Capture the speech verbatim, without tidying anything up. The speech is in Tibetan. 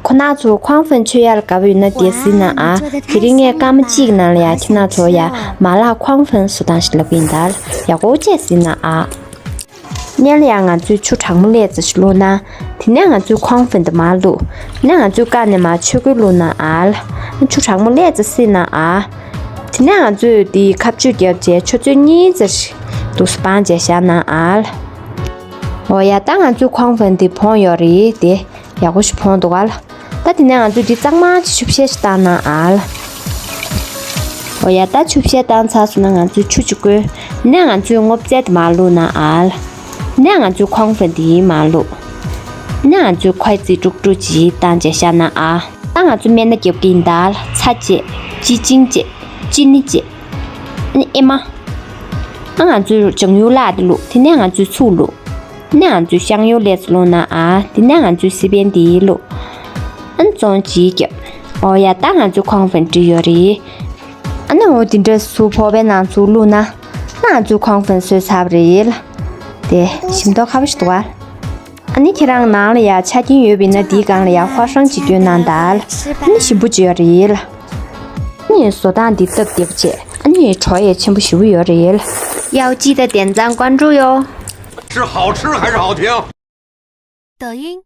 ཁོ་ན་ཚོ་ཁོང་ཧྥན་མཆོད་ཡ་ལ་དགའ་པོ་ཡོད་ན་དེ་གཟིགས་ན་ཨ། དེ་རིང་ངས་སྐར་མ་གཅིག་ནང་ལ་ཡ་ཁྱེད་ན་ཚོ་ཡ་མ་ལག་ཁོང་ཧྥན་བཟོ་སྟངས་ཤིག་ལབ་ཀྱི་ཡིན་ད། ཡག་པོ་བྱས་གཟིགས་ན་ཨ། སྔོན་ལ་ཡ་ང་ཚོས་ཆུ་གྲང་མོ་ལྷག་ཙམ་ཞིག་བླུགས་ན། དེ་ནས་ང་ཚོས་ཁོང་ཧྥན་དེ་མར་བླུགས། དེ་ནས་ང་ཚོས་བཀག་ནས་མར་ཆོས་གོས་བླུགས་ན་ཨ་ལ། ཆུ་གྲང་མོ་ལྷག་ཙམ་བསྲེས་ན་ཨ། དེ་ནས་ང་ཚོས་དེའི་ཁ་གཅོད་བརྒྱབ་བྱས་ཆུ་ཚོད་གཉིས་ཙམ་ཞིག་འདུག་སེ་སྦངས་བྱས་བཞག་ན་ཨ་ལ། འོ་ཡ། ད་ང་ཚོའི་ཁོང་ཧྥན་དེ་བོངས་ཡོད་རེད་དེ། ཡག་པོ་ཞིག་བོངས་འདུག་ག་ལ། ད་དེ་ནས་ང་ཚོས་འདི་གཙང་མ་ཅིག་ཆུ་བཤལ་ཞིག་བཏང་ན་ཨ་ལ། འོ་ཡ། ད་ཆུ་བཤལ་བཏང་ཚར་སོང་ན་ང་ཚོས་ཆུ་ཅིག་བསྐོལ། དེ་ནས་ང་ཚོས་སྔོ་ཚལ་དེ་མར་བླུགས་ན་ཨ་ལ། དེ་ནས་ང་ཚོས་ཁོང་ཧྥན་དེ་མར་བླུགས། དེ་ནས་ང་ཚོས་ཁོའི་རྩིས་དཀྲུག་དཀྲུག་ཅིག་བཏང་བྱས་བཞག་ན་ཨ། ད་ང་ཚོས་སྨན་སྣ་རྒྱབ་ཀྱི་ཡིན་ད་ལ། ཚྭ་བཅས། ཅི་ཅིང་བཅས། ཅི་ནི་བཅས། ཨ་ནི་ཨེ་མ། ཨ་ང་ཚོས་ལྗང་ཡུ་ལག་དེ་བླུགས། དེ་ནས་ང་ཚོས་ཚུར་བླུགས། དེ་ནས་ང་ཚོས་ཤང་ཡུ་ལྷག་ཙམ་བླུགས་ན་ཨ། དེ་ནས་ང་ཚོས་སི་པན་དེ་བླུགས། ཨ་ནི་བཙོང་ཅིག་བརྒྱབ། འོ་ཡ། ད་ང་ཚོས་ཁོང་ཧྥན་བྲིས་ཡོད་རེད། ཨ་ནི་འོ་དེ་འདྲ་སུ་ཕོ་བའི་ནང་ཚུར་བླུགས་ན། ང་ཚོས་ཁོང་ཧྥན་བཟོས་ཚར་བ་རེད་ལ། དེ་ཞིམ་མདོག་ཁ་པོ་ཞིག་འདུག་ག་ལ། ཨ་ནི་ཁྱེད་རང་ནང་ལ་ཡ་ཆ་རྐྱེན་ཡོད་པ་ཡིན་ན་དེའི་སྒང་ལ་ཡ་ཧྭ་ཧྲང་ཅིག་བསྐྱོན་གནང་ད་ལ། ཨ་ནི་ཞིམ་པོ་ཅིག་ཡོད་རེད་ལ། ཨ་ནི་བཟོ་སྟངས་འདི་སྟབས་བདེ་པོ་བྱས། ཨ་ནི་བྲོ་ཡང་ཆེན་པོ་ཞེ་པོ་ཡོད་རེད་ལ། 要记得点赞关注哟。是好吃还是好听？抖音